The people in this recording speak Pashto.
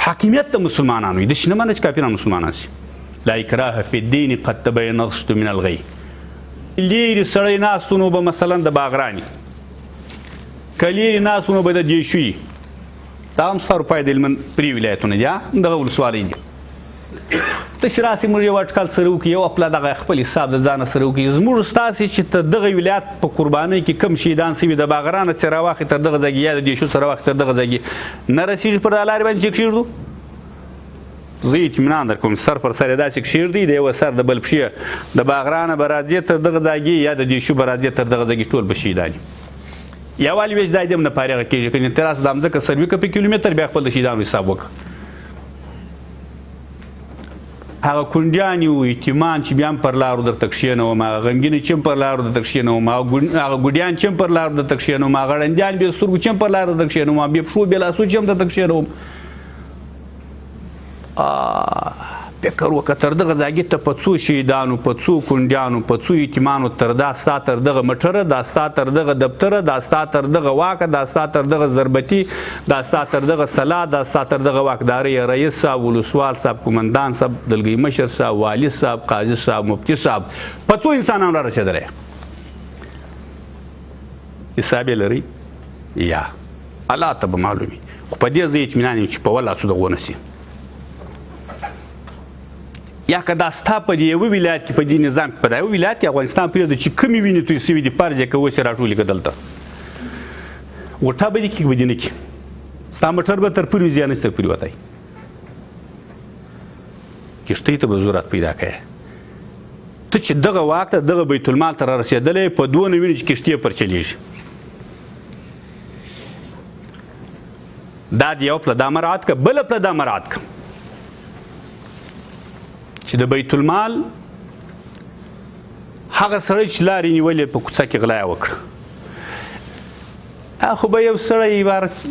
حاکمیت د مسلمانانو وي، داسې نه منه چې کافران مسلمانان شي. لا اکراه فی الدین قد تبین الرشد من الغی. لیرې سړی ناست نو به مثلا د باغراني، که لیرې ناست نو به د دیشوي، دا هم ستا روپۍ د هلمند پرې ولایتونه دي، دغه ولسوالۍ دي. ته چې راسې موږ یو اټکل سره وکړو، یو خپله دغه خپل حساب د ځانه سره وکړو. زموږ ستاسې چې تر دغه ولایت په قربانۍ کې کم شهیدان سوي، د باغرانه چې راواخلې تر دغه ځای کې، یا د دیشو سره راواخلې تر دغه ځای کې، نه رسېږي پر دا لارې باندې چې کښېږدو. زه اطمینان در کوم، سر پر سر یې داسې کښېږدي، د یوه سر د بل پښې د باغرانه به راځې تر دغه ځای کې، یا د دیشو به راځې تر دغه ځای کې، ټول به شهیدان وي. یوالي ویش ځای دې هم نه فارغه کېږي، که نه ته راسه دا مځکه سروي که په کیلومتر، بیا خپل د شهیدانو حساب وکړه. هغه کونډیان یو یتیمان چې بیا هم پر لارو درته کښېنوم، هغه غمګینې چې هم پر لارو درته کښېنوم، هغه ګوډیان چې هم پر لارو درته کښېنوم، هغه ړندیان بې سترګو چې هم پر لارو درته کښېنوم، بې پښو بې لاسو چې هم درته کښېنوم. فکر وکړه تر دغه ځایګي ته په څو شهیدانو، په څو کونډیانو، په څو یتیمانو، تر دا ستا تر دغه مټره، دا ستا تر دغه دفتره، دا ستا تر دغه واکه، دا ستا تر دغه ضربتي، دا ستا تر دغه سلا، دا ستا تر دغه واکدارۍ رئیس صاحب، ولسوال صاحب، قومندان صاحب، دلګۍ مشر صاحب، والي صاحب، قاضي صاحب، مفتي صاحب، په څو انسانانو را رسېدلی؟ حساب یې لرئ؟ یا الله ته به معلوم وي. خو په دې زه اطمینان یم چې په ولا څه دغه ونه شي. یا که دا ستا په دې یوه ولایت کې، په دې نظام کې، په دا یوه ولایت کې افغانستان پرېږده چې کومې وینې توی سوي دي، فرض یې که اوس یې راټولې که دلته غوټه به دې کړي که به دې نه کړي، ستا موټر به تر پورې وځي یا نه شي تر پورې وتی، کښتۍ ته به ضرورت پیدا کوې. ته چې دغه واک ته، دغه بیت المال ته را رسېدلی، په دونه وینې چې کښتۍ پر چلېږي. دا د یو پله دا مراعات که، بله پله دا مراعات که چې د بیت المال هغه سړی چې لارې نیولې په کوڅه کې غلا یې وکړه، خو به یو سړی عبارت